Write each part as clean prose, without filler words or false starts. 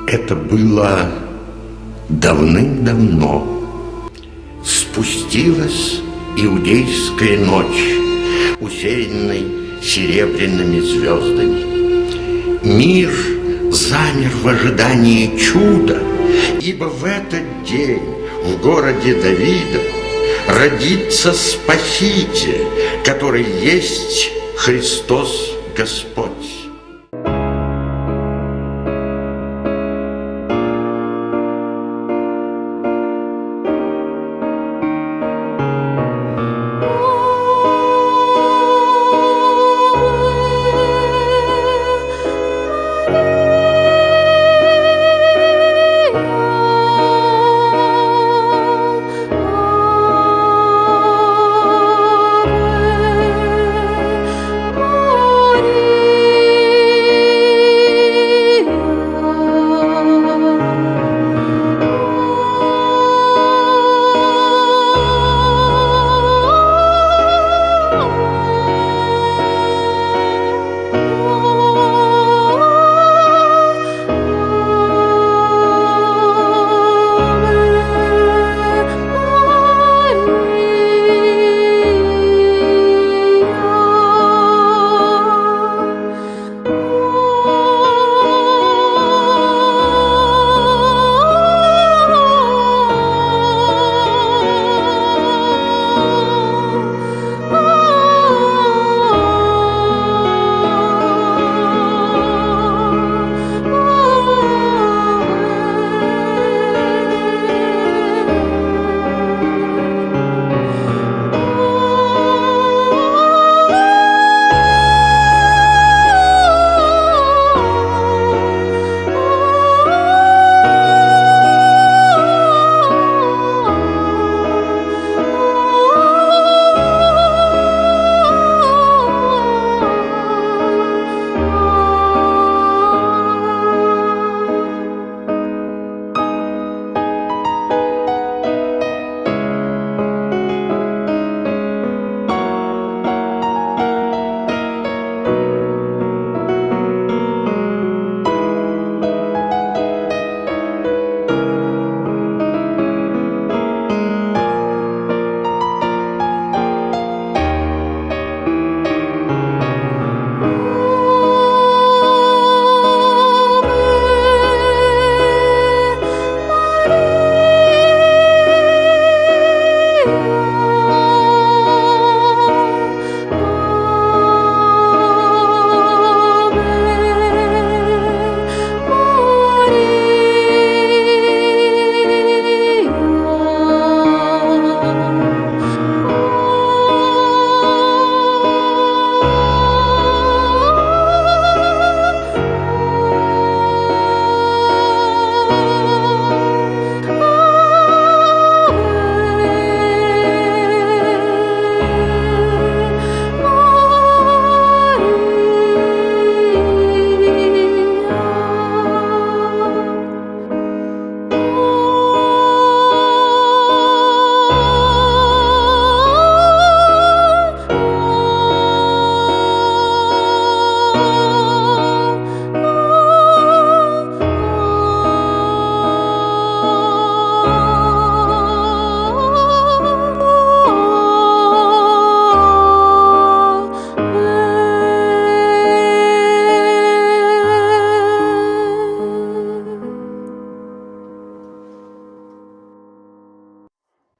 Это было давным-давно. Спустилась иудейская ночь, усеянный серебряными звездами. Мир замер в ожидании чуда, ибо в этот день в городе Давида родится Спаситель, который есть Христос Господь.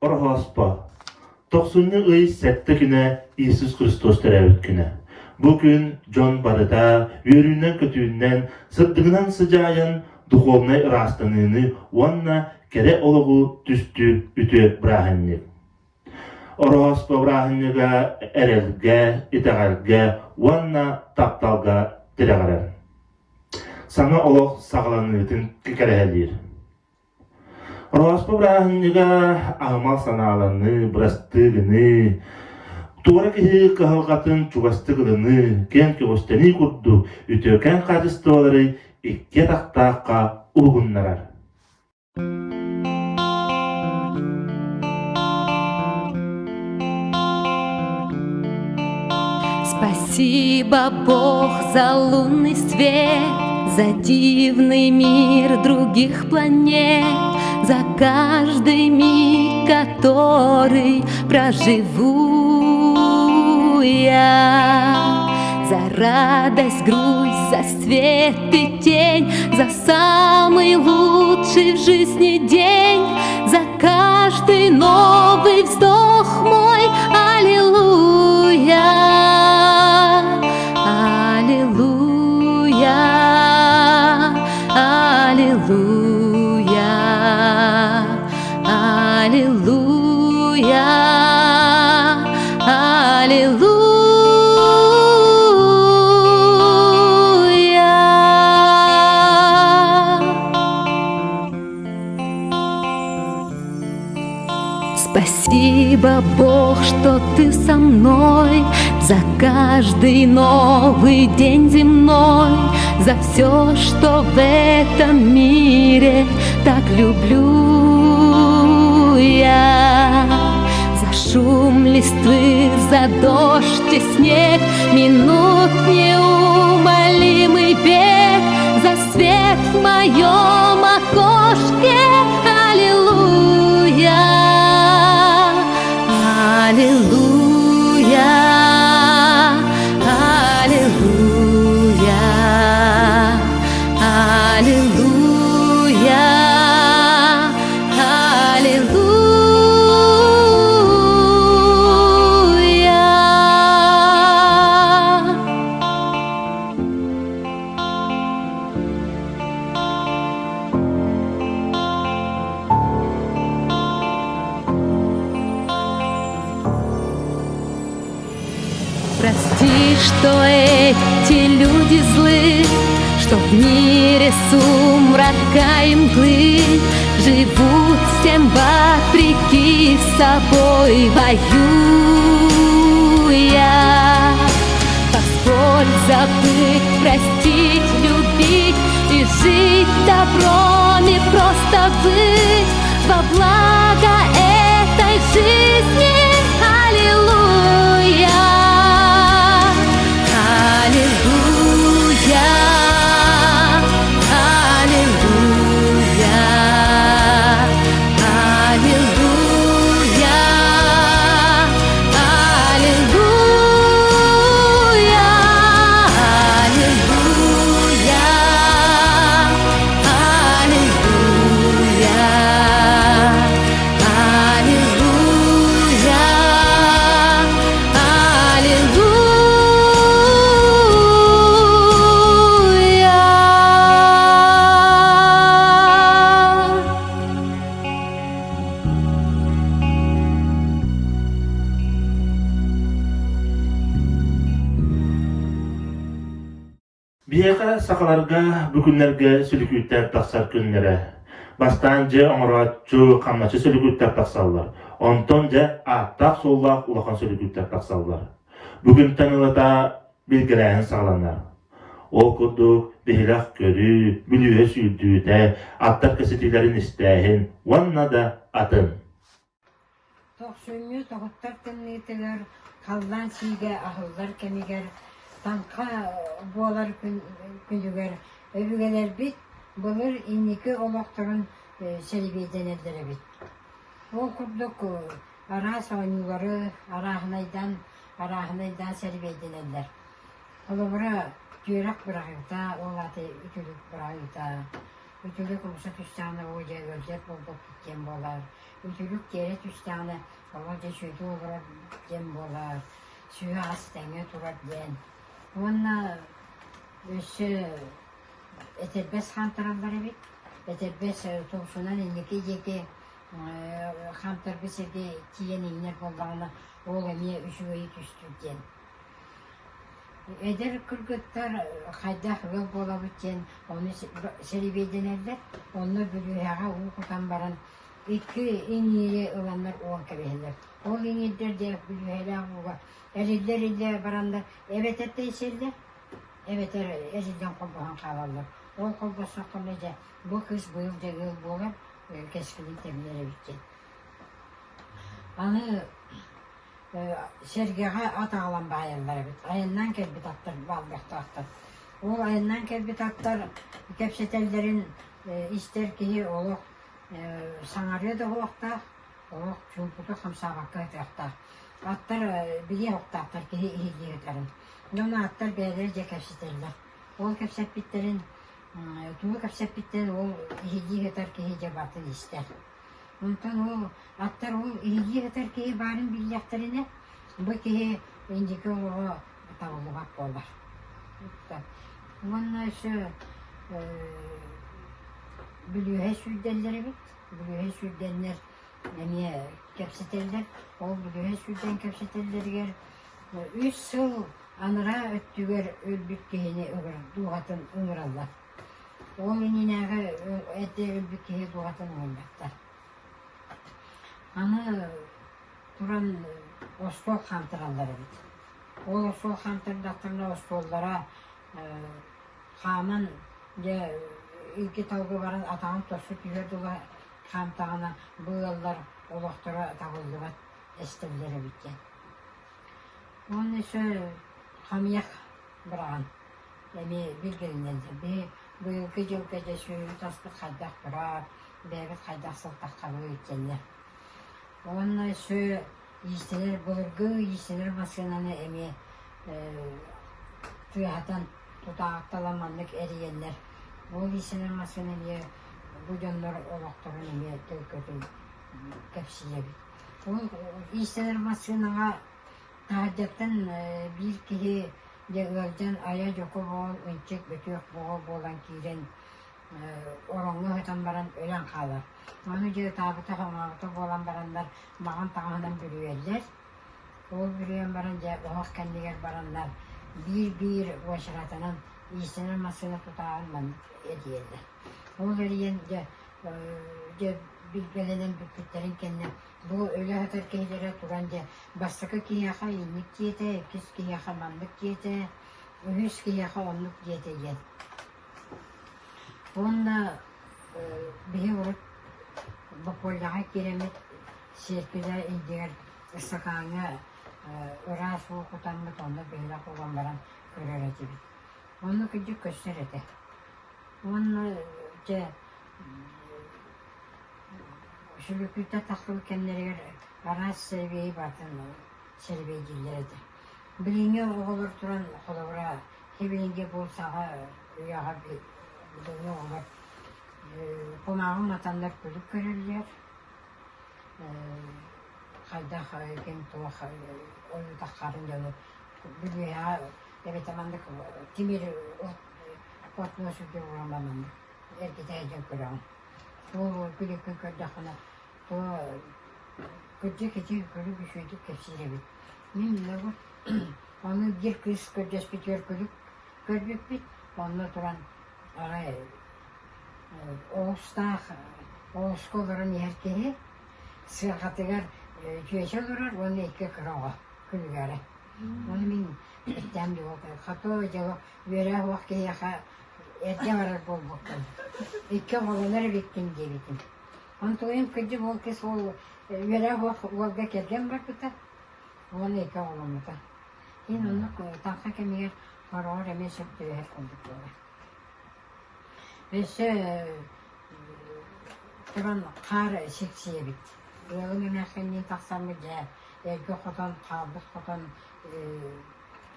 Ороһооспо. Тохсунньу ый сэттэ күнэ Иисус Христос төрөөбүт күнэ. Бу күн дьон барыта үөрүүнэн-көтүүнэн, сырдыгынан сыдьаайан духовнай ыраастаныыны уонна кэрэ олоҕу түстүүр үтүө бырааһынньык. Ороһооспо бырааһынньыга эрэлгэ, итэҕэлгэ уонна тапталга тирэҕирэр. Саҥа олох саҕаланыытын кэрэһэлиир. Ороһооспо бырааһынньыга аһымал санааланыы, бырастыы гыныы, туора киһи кыһалҕатын чугастык ылыныы, киэҥ көҕүстэнии курдук үтүөкэн хаачыстыбалары икки атахтаахха уһугуннарар. Спасибо, Бог, за лунный свет. За дивный мир других планет, За каждый миг, который проживу я. За радость, грусть, за свет и тень, За самый лучший в жизни день, За каждый новый вздох мой, Аллилуйя, Аллилуйя, Аллилуйя, Аллилуйя, Аллилуйя. Спасибо, Бог, что ты со мной За каждый новый день земной, За все, что в этом мире так люблю я. За шум листвы, за дождь и снег, Минут неумолимый бег, За свет в моем окошке, Аллилуйя, Аллилуйя, Аллилуйя, Аллилуйя, Аллилуйя. Прости, что эти люди злы, Что в мире сумрака и мглы Живут всем вопреки с собой воюя. Позволь забыть, простить, любить И жить добром и просто быть Во благо этой жизни. Аллилуйя, Аллилуйя, Аллилуйя, Аллилуйя, Аллилуйя, Аллилуйя, Аллилуйя, Аллилуйя, Аллилуйя. Биһиэхэ сахаларга бу күннэргэ сүлүкүүттэр тахсар күннэрэ. Бастаан дьэ оҥорооччу, хамначчы сүлүкүүттэр тахсаллар. Онтон дьэ ааттаах-суоллаах улахан сүлүкүүттэр тахсаллар. Бу күнтэн ылата билгэлээһин саҕаланар. Ол курдук биһилэх көрүү, бүлүүһэ сүүрдүүтэ, аттар кэситиилэрин истээһин уонна да атын. Тохсунньу тоһуттар тымныытыгар, халлаан сиигэ аһыллар кэмигэр, таҥха буолар күнүгэр өбүгэлэрбит былыр инники олохторун сэрэбиэйдэнэллэр эбит. Ол курдук араас оонньуулары арааһынайдаан арааһынайдаан сэрэбиэйдэнэллэр. Холобура, түөрэх быраҕыыта, ол аата үтүлүк быраҕыыта, үтүлүк умса түстэҕинэ оо дьэ ыалдьар буолбуппут диэн буолар. Үтүлүк тиэрэ түстэҕинэ, оҕо дьэ сүөдүү олорор диэн буолар, сүө ас тэҥҥэ турар диэн. Уонна өссө этэрбэс хаамтараллар эбит. Этэрбэс тумсунан инники диэки хаамтарбыт сиргэ тиийэн иҥнэр буоллаҕына, ол эмиэ үчүгэйи түстүүр диэн. Эдэр кыргыттар хайдах ыал буолабыт диэн ону сэрэбиэйдэнэллэр. Онно бүлүүһэҕэ уу кутан баран икки иҥиири ыланнар уган кэбиһэллэр. Ол иҥиирдэр дьэ бүлүүһэлээх ууга эриллэ-эриллэ бараннар эбэтэр тэйсэллэр, эбэтэр эриллэн холбоһон хаалаллар. Ол холбостохторуна дьэ бу кыыс быйыл дьэ ыал буолар, кэскилин тэбинэр эбит диэн. Аны сэргэҕэ ат аҕалан баайаллар эбит. Айаннаан кэлбит аттар бааллыахтаахтар. Ол айаннаан кэлбит аттар кэпсэтэллэрин истэр киһи олох саҥарыа да уһуохтаах, олох чуумпутук хамсаабакка ытыахтаах. Аттар билиэ уһуктаахтар киһи иһиллии ытарын. Дьон аттар бэйэлэрэ дьэ кэпсэтэллэр. Ол кэпсэппиттэрин тугу кэпсэппиттэрин ол иһиллии ытар киһи дьэ барытын истэр. Онтон ол аттар ол иһиллии ытар киһи баарын биллэхтэринэ, бу киһи инники олоҕо табыллыбат буолар. Уонна өссө бүлүүһэ сүүрдэллэр эбит. Бүлүүһэ сүүрдэннэр эмиэ кэпсэтэллэр. Ол бүлүүһэ сүүрдэн кэпсэтэллэригэр үс сыл анараа өттүгэр өлбүт киһини дууһатын ыҥыраллар. Ол иннинээҕи эрдэ өлбүт киһи дууһатын ыҥырбаттар. Аны туран остуол хаамтараллар эбит. Ол остуол хаамтардахтарына остуоллара хааман дьэ илги-талгы баран атаҕын тосту түһүөр дылы хаамтаҕына бу ыаллар олохторо табыллыбат эстэллэр эбит диэн. Уонна өссө хамыйах быраҕан эмиэ билгэлинэллэр. Биһи быйылгы дьылга дьэ сүөһүбүт аспыт хайдах турар, бэйэбит хайдах сылтаххабыт диэннэр. Уонна өссө иистэнэр былыргы иистэнэр массыынаны эмиэ тыаһатан тутааҕыттан маннык эрийэннэр ол иистэнэр массыына эмиэ бу дьоннор олохторун эмиэ төлкөтүн кэпсиир эбит. Ол иистэнэр массыынаҕа таһырдьаттан биир киһи дьэ ыалдьан айа дьоко буол, ынчык бөтүөх боҕо буолан киирэн ороҥҥо сытан баран өлөн хаалар. Ону дьэ ытаабыта-хоҥообута буолан бараннар маҕан таҥаһынан бүрүйэллэр. Ол бүрүйэн баран дьэ оһох кэннигэр бараннар биир-биир уочаратынан иистэнэр массыына тутааҕын маннык эрийэллэр. Ол эрийэн дьэ дьэ билгэлэнэн бүппүттэрин кэннэ бу өлө сытар киһилэрэ туран дьэ бастакы киһиэхэ инник диэтэ, иккис киһиэхэ маннык диэтэ, үһүс киһиэхэ оннук диэтэ диэн. Уонна биһи урут боппуоллаҕа киирэммит сиэркилэ иннигэр ыстакааҥҥа ыраас уу кутаммыт онно биһилэх уган баран көрөр этибит. Онно кырдьык көстөр этэ. Уонна дьэ сүлүкүтэ тахсыбыт кэмнэригэр араас сэрэбиэйи барытын сэрэбиэйдииллэр этэ. Билиҥҥи оҕолор туран холобура Сибилиҥҥи бу саҥа үйэҕэ билиҥҥи оҕолор кумааҕы матаннар күлүк көрөллөр, хайдах ким туох ойуутаххарын дьону бүлүүһэҕэ эбэтэр маннык тимир от муос үрдүгэр ууран маннык эргитэ сылдьан көрөҕүн. Ол күлүккүн көрдөххүнэ туох кырдьык ити күлүк үчүгэйдик кэпсиир эбит. Мин Ону биир кыыс көрдөспүтүгэр күлүк көрбүппүт, онно туран арай оҕустаах оҕуска олорон иһэр киһи сыарҕатыгар чүөчэ олорор уонна икки кыра оҕо күлүгэрэ. Ону мин эттэм хото дьоло үөрэх уох киһиэхэ эргэ барар буолбуккун, икки оҕолонор эбиккин диэбитим. Онтуйум кырдьык ол кыыс ол үөрэх уох уолга кэргэн барбыта. Уонна икки оҕоломмута. Иһин оннук таҥха кэмигэр хороҕор эмиэ сөп түбэһэр курдук буолар. Өссө туран хаар сиксийэбит. Ыалым эмээхсинниин тахсаммыт дьэ эргэ хотон хаалбыт хотон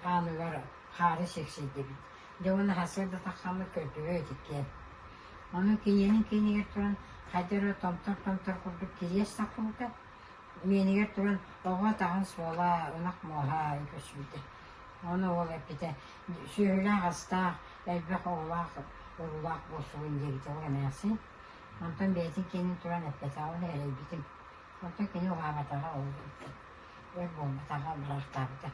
ааныгар хаары сиксийдибит. Дьэ уонна сарсыарда тахсаммыт көрдүбүт иккиэн. Ону киниэнин киинигэр туран хайда эрэ томтор-томтор курдук кириэс тахсыбыта. Миэнигэр туран оҕо атаҕын суола, ынах муоһа көстүбүтэ. Ону уол эппитэ, сүөһүлээх-астаах, элбэх оҕолоох, уруулаах буолсугун диэбитэ ол эмээхсин. Онтон бэйэтин киэнин туран эппэтэҕэ, ону эрэйбитим. Онтон кини уһаабатаҕа ол өр буолбатаҕа, быраахтаабыта.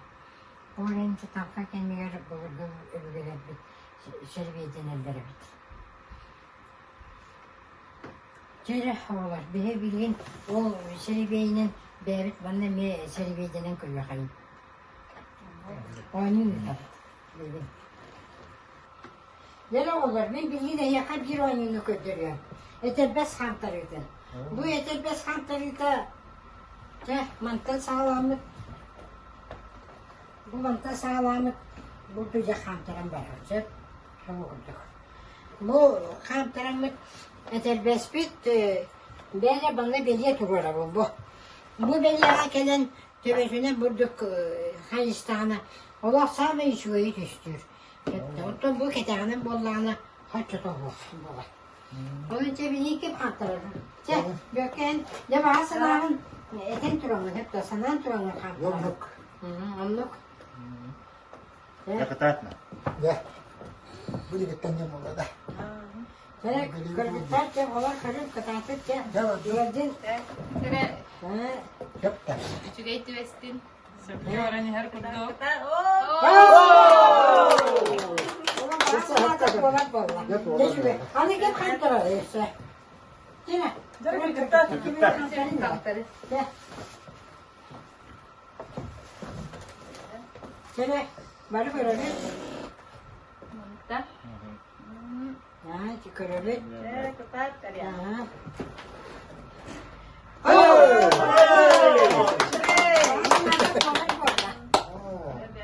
Ол иһин таҥха кэмигэр былыргы өбүгэлэрбит сэрэбиэйдэнэллэр эбит. Чэ эрэ, оҕолор, биһи билигин ол сэрэбиэйинэн бэйэбит манна эмиэ сэрэбиэйдэнэн көрүөхэйиҥ. Оонньуу ыытабыт билигин. Дьэ оҕолор, мин билигин эһиэхэ биир оонньууну көрдөрүөм. Этэрбэс хаамтарыытын. Бу этэрбэс хаамтарыыта чэ, мантан саҕаламмыт бу мантан саҕаламмыт бу дьэ хаамтаран барар, сөп? Ол курдук. Бу хаамтараммыт этэрбэспит бэйэ манна бэлиэ туруорабын бу. Бу бэлиэҕэ кэлэн төбөтүнэн бурдук хайыстаҕына олох саамай үчүгэйи түстүүр. Оттон бу кэтэҕинэн буоллаҕына хоччото суох буолар. Онон чэ билии ким хаамтарар? Чэ, Бүөккээн, дьэ баҕа санааҕын этэн тураҥҥын, сөп да санаан тураҥҥын хаамтарар. Оннук. Оннук. Дьэ кытаатна. Дьэ, бу дигиттэн дьон буолла да. Чэ, кыргыттар чэ, олор көрүҥ кытаатыт чэ. Ыалдьын. Сэрэ Сөп да. үчүгэй түбэстин. Сөпкө баран иһэр курдук. Аны ким хантара өссө? Кимэ? Кимэ? Бары көрөбүт. Көрөбүт.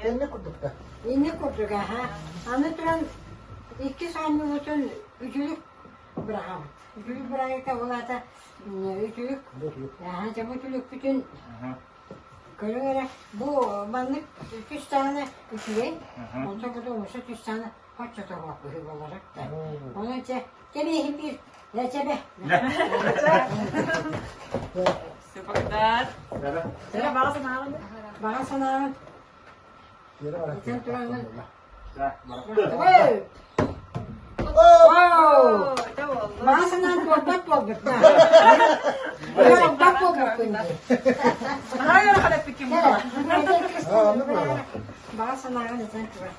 Инник курдук да. Инник курдук аха. Аны туран икки сааммыбытын үтүлүк быраҕабыт. Үтүлүк бырайыка ол аата үтүлүк. Аха, дьэ бу үтүлүкпүтүн көрүҥ эрэ. Бу маннык түстэҕинэ үчүгэй. Онтон кытта умса түстэҕинэ Оччотооҕу быһыы буолара да. Онон чэ, кэбиһин биир, чэбэ. Супакдар. Баҕа санааҕын. Баҕа санааҕын. Этэн тураҥҥын. Баҕа санаан туолбат буолбут да. Туолбат буолбуккун дии. Баҕа санааҕын этэн туран.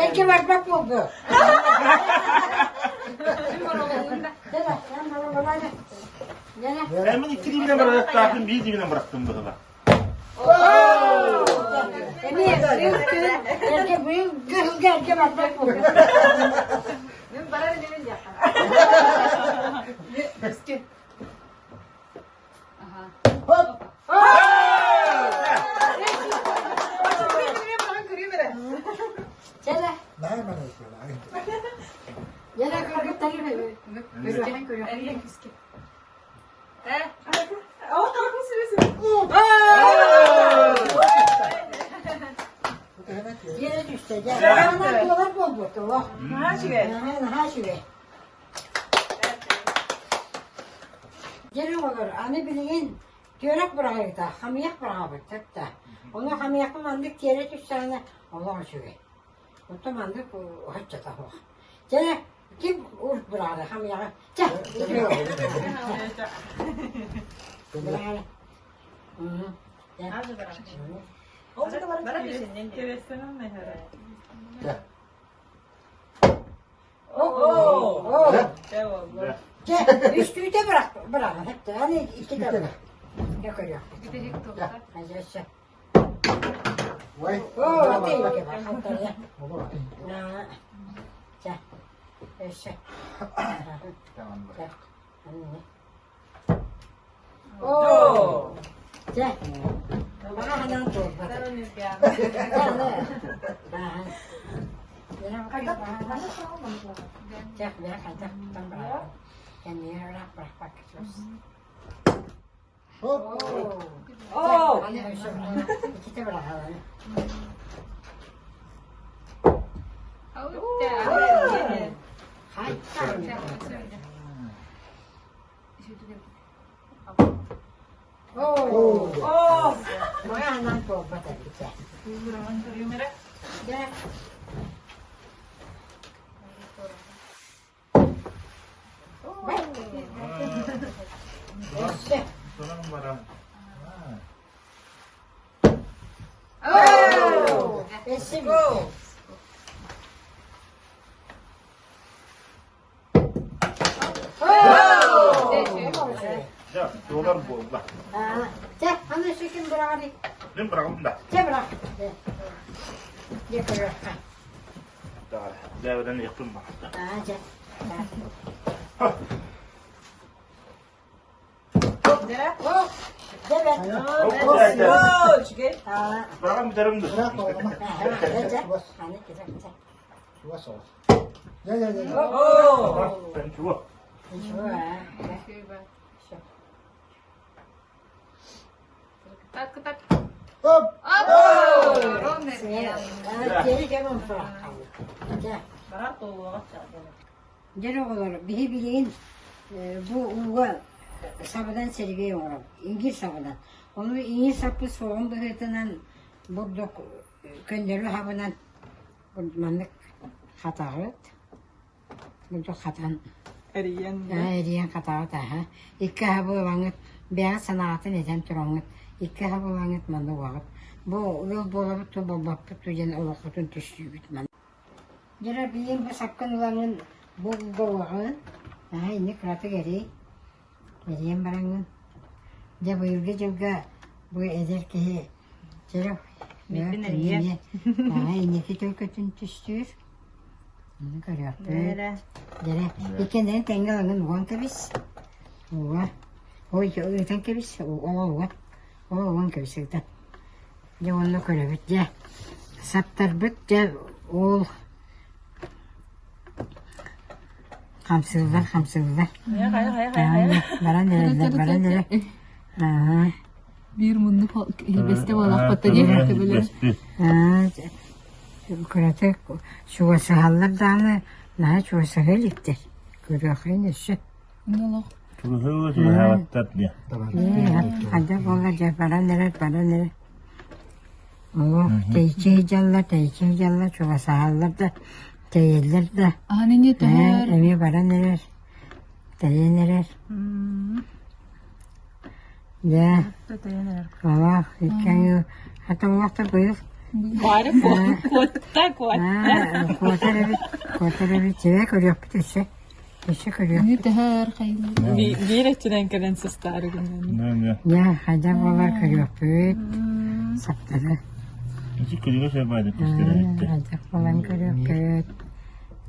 Эргэ барбат буолду. Мен икки дибинен бараттаахын биир дибинен бырахтым быһыла. Эмиэ быйыл эргэ быйыл кыһылга эргэ барбат буолду. Мен барар илимин диэххэ. Дьэ оҕолор, аны билигин түөрэх быраҕыыта, хамыйах быраҕабыт да. Ону хамыйахпын маннык тиэрэ түстэҕинэ олох үчүгэй. Оттон маннык уһаччата суох. Чэ, ким урут быраҕара хамыйаҕы? Чэ, быраҕара. Дьэ, үстүүтэ бырах быраҕан эттэ. Аны иккитэ бырах. Дьэ көрүөхпүт. Дьэ, Оо, аты хантарыйа. Чэ, өссө. Оо, чэ, баҕа санаан туолбат. Чэ, бэйэ хайдах тутан быраҕабын. Кэннигэр ыраах бырахпакка чуос. Оо, иккитэ быраҕаланы. Оо, баҕа туолбат эбит Дьэ. Өссө. Өссө Дьэ, туолар буолла. Чэ, аны өссө ким быраҕарый? Мин быраҕым да. Чэ, бырах. Дьэ, көрүөххэ. Дьээбэдэн иэхпин баҕарда. Аа, дьэ. Баран бүтэрим да. Чугас соҕус. Дьэ, дьэ, дьэ. Чугас. Кытат, кытат. Оп! Ровно. Дьэ оҕолор, биһи билигин бу ууга сабынан сэргэй оҥоробут, иҥиир сабынан. Ону иҥиир саппыт суоҕун быһыытынан бурдук көннөрү хабынан маннык хатаҕыт. Бурдук хатан Эрийэн. эрийэн хатаҕыт аһа. Икки аһа буолаҥҥыт, бэйэҕит санааҕытын этэн тураҥҥыт, икки аһа буолаҥҥыт манна угаҕыт. Бу ыал буолабыт дуу, буолбаппыт дуу диэн олоххутун түстүүгүт манна. Дьэ билигин бу сапкын ылаҥҥын бу ууга угаҕын, аһа инник кыратык эрий, эрийэн бараҥҥын. Дьэ быйылгы дьылга бу эдэр киһи чөрөх Миигин эрийиэ. Аһа инники төлкөтүн түстүүр. Ону көрүөхпүт. Дьэрэ иккиэннэрин тэҥҥэ ылаҥҥын уган кэбис. Уга. Ой, ыытан кэбис. Оҕо уга. Оҕо уган кэбис ыытан. Дьэ уонна көрөбүт дьэ саптарбыт дьэ ол хамсыыллар хамсыыллар баран эрэллэр баран эрэ аа Биир муннук илбэстэ буолахпыт дии төбөлөр. кыратык чугасыһаллар даҕаны наһаа чугасыһа иликтэр көрүөххүн өссө Олох Чугаһыы чугаһаабаттар диye. Хайдах буолла дьэ баран эрэр баран эрэр Олох тэйиччи сылдьаллар, тэйиччи сылдьаллар, чугасаһаллар да, тэйэллэр да. Аһан ини төһөр. Эмиэ баран эрэр, тэйэн эрэр. Дьэ, олох икки хата олох да быйыл Бары куотта, куотта. Куотар эбит, куотар эбит, дьэ көрүөхпүт өссө. Өссө көрүөх. Ини төһөр хайылар. Биир өттүнэн кэлэн сыстаары гынан. Дьэ, хайдах буолар көрүөхпүт. Саптары. Ити күлүгө сэрбайды көстөрөйттө. Хайдах буолан көрүөхпүт.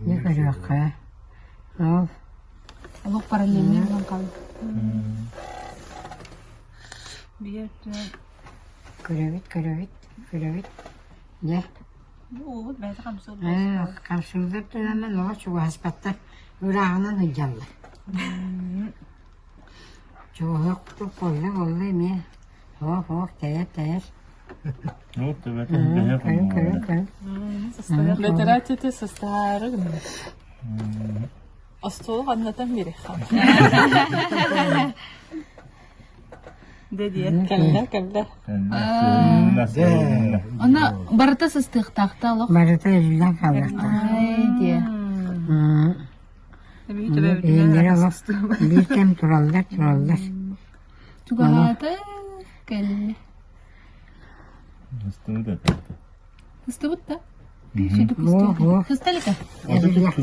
Дьэ көрүөххэ. Ол. Олох параллельный булан хаалла. Биир өттүнэн. Көрөбүт, көрөбүт, көрөбүт. Дьэ. Уубут бэйэтэ хамсыыр. Хамсыыллар туһунан олох чугаһаспаттар, ырааҕынан сылдьаллар. Чугаһыах курдук буолла-буолла эмиэ оһох-оһох тэйэр-тэйэр. Көрүҥ, көрүҥ, көрүҥ. Бэтэрээ тете сыстаары гынна. Остуолу ханнатан биэриэххэ. Дедиет кэллэ кэллэ. Аны барыта сыстыахтаахта олох. Барыта эриллэн хаалыахтаах. Ай диэ. Бэйэлэрэ олох биир кэм тураллар, тураллар. Чугаһаата кэллэ. Сыстыбыт да? Сүдү көстөр. Сыста илик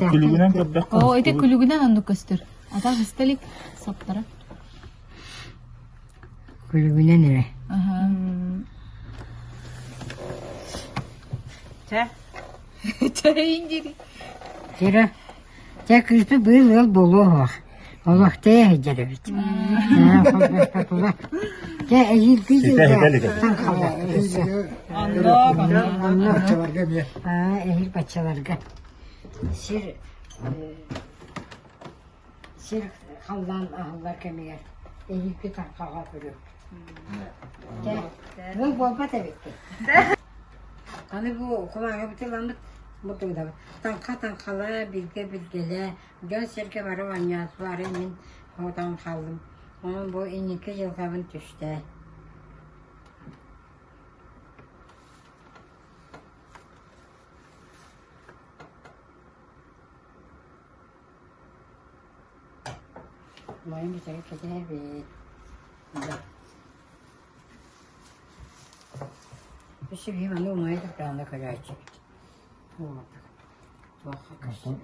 Күлүгүнэн көрдөххө. Оо, ити күлүгүнэн оннук көстөр. Ата сыста илик саптара. Күлүгүнэн эрэ. Аха. Чэ. Чэйин дири. Кира, чэ кыыспыт быйыл ыал буолуо суох. Олох тэйэ сылдьар эбит. Чэ эһиилги дьылга таҥхала. Онно Баччаларга эмиэ. Аа, эһиил баччаларга. Сир Сир халлаан аһыллар кэмигэр эһиги таҥхаҕа көрүөхпүт. Дьэ, ыал буолбат эбиккит. Аны бу кумааҕыбыт ыламмыт бу тылдабыт. Таҥха таҥхалаа, билгэ билгэлээ, дьон-сэргэ бары оонньоотулар, мин хотон хааллым. Онон бу инники дьылҕабын түстээ. Моим бүтэри кэтэһэбит. Өссө биһи манна умайа турдаҕына көрөөччүбүт. Туохха көстөр.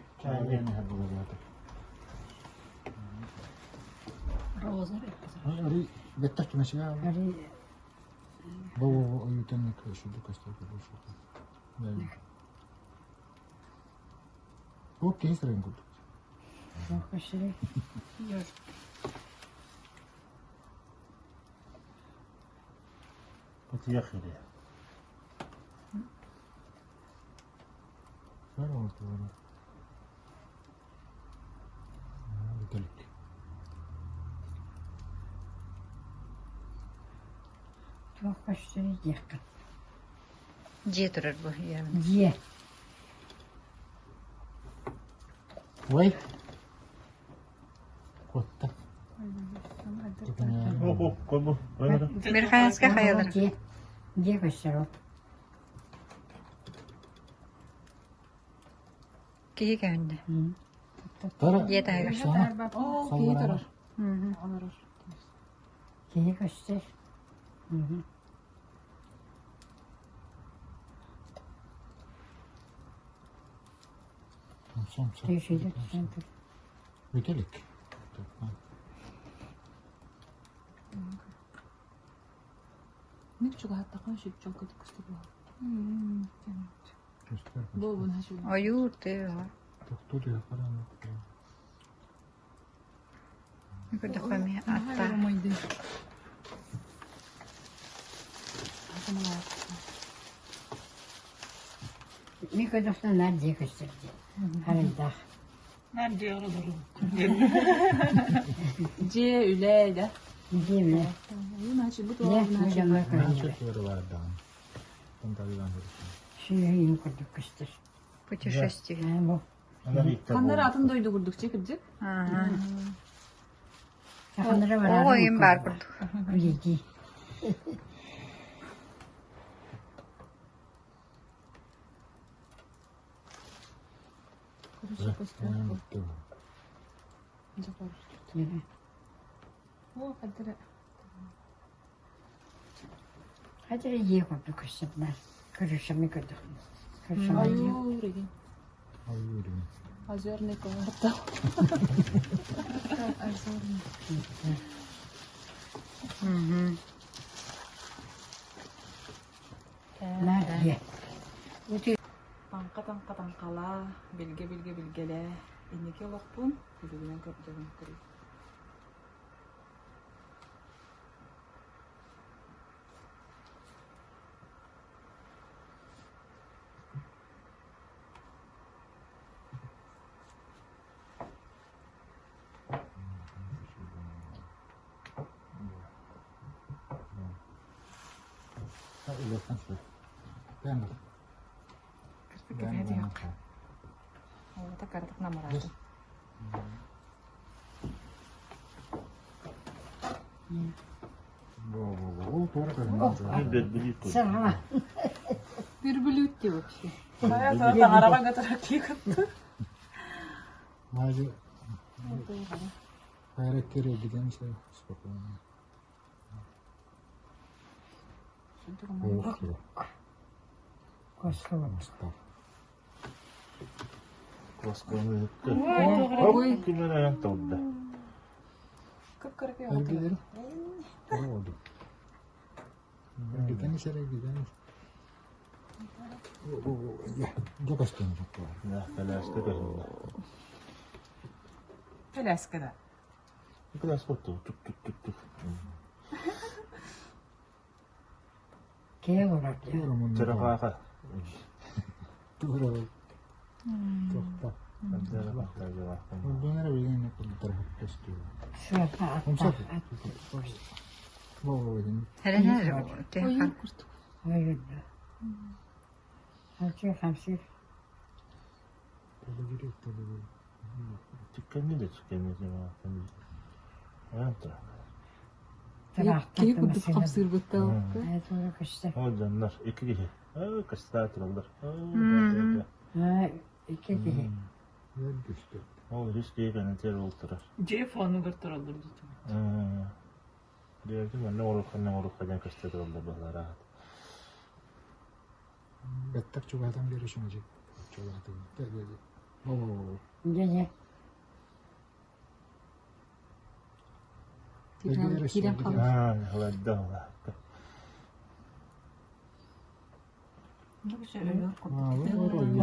Роза. Беттах кимэсигэ Ари Бу ойутан көшүдү көстөр Бу киһи сырын курдук. туох көстөрүй? Кутуйах ири. Var ortada. Бүтэlik. Туох көстөрүй диэххин. Дьиэ турар бу явно. Дьиэ. Ой. Куотта. О, о, о, Верхоянскай хайалар. Дьиэ. Дьиэ көстөр ол. Киһи көһүннэ. Тара. Дьиэ таһыгар. Оо, киһи турар. Олорор. Киһи көстөр. Бүтэlik. Мин чугаһаттахха сүт чолкутук көстөр буолар. Буолбун хашуу. Ойуур тыа. Тохтуу түһэ баран. Көрдөххө эмиэ аттаах. Мин көрдөхтөн наар дьиэ көстөр дии. Харайдаах. Дьиэ үлэ да. Дьиэ үлэ. Дьэ, бу дьоннор көрүннүлэр. Сүөһү курдук көстөр. Путешествие. Аа, бу. Ханнары атын дойду курдук чэ кырдьык. Ханнара Оо, бараары ойун баар курдук. Үлэдии. Хадьа дьиэ курдук көстөр Көрүсэмми көрдөхпүнэ. Көрсөммү дьиэ. Ойуур игин. Озерный квартал. Озерный. Наар дьиэ. Таҥха таҥха таҥхалаа, билгэ билгэ билгэлээ, инники олохпун күлүгүнэн көрдөбүн куруук. Кырдык намыраатын. Саҕала. Верблюд ти вообще. Таҥараҕа гатаракки кытты. Косково. Ой, кимер ayağın tavda. Кып-кыракый Коляска көһүннэ. Коляска да. Коляска тук тук тук тук тук. Киһи олорор дьиэ. Чарахаха. Сыата аттаах ат. Эрэнэр тыаха. Ойуурда. Хамсыыр хамсыыр. Тиккенни де тиккенни де. Ayağın tarafı. Тыраахтар Киһи курдук массыына. хамсыырбыттал. Ээ, туора көстөр. О дьоннор икки киһи. Оо, кыстаа тураллар. Аа, икки киһи. Ол үс киһи кэнэтиэр ол турар. Дьиэ фонугар тураллар дутум. Диэки манна орук ханна орук ханна көстө тураллар баһылараат. Бэттэх чугаһатан биэрэ шуҥадьы чугаһатан Дьэ дьэ. Киирэн хаалар. Аа, халадда халадда.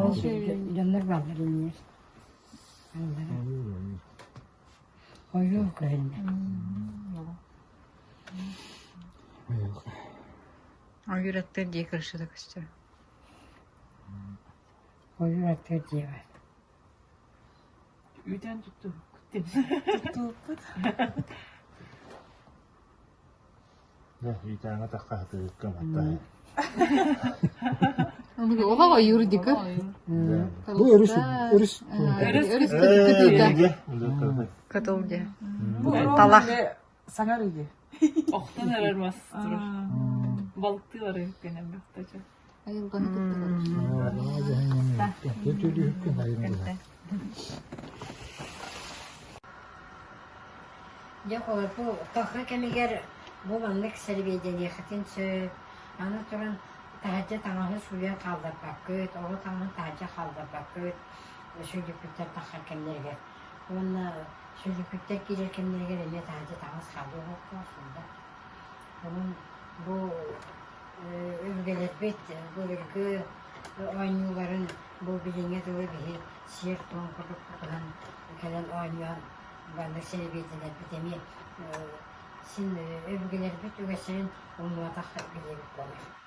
Ол дьоннор бааллар иннигэр. Бааллар. Ойуу көһүннэ. Ойуур аттыгар дьиэ крышата көстөр. Ойуур аттыгар дьиэ баар. Үүтээн туттубуккут. Туттубуппут. Дьэ, үүтээҥҥэ тахха сатыырыкка матта. Оҕо ойуур дика. Бу өрүс өрүс Өрүс кытыыта. Кытыл дьэ. Бу Талах. Саҥар үйэ. Охтон эрэр мас турар. Балыктыы барыы кэнэн бөхтөчө. Айылҕаны кытта Дьэ, бу таҥха кэмигэр бу маннык сэрэбиэйдэниэххитин сөп. Аны туран таһырдьа таҥаһы сууйан хаалларбаккыт, оҕо таҥаһын таһырдьа хаалларбаккыт сүлүкүттэр таххар кэмнэригэр. Уонна сүлүкүттэр киирэр кэмнэригэр эмиэ таһырдьа таҥас хаалыа суохтаах сылдьар. Онон бу өбүгэлэрбит былыргы оонньууларын бу билиҥҥи дылы биһи сиэр-туом курдук тутуһан кэлэн оонньоон маннык сэрэбиэйдэнэрбит эмиэ син өбүгэлэрбит үгэстэрин умнубатах билиэбит буолар.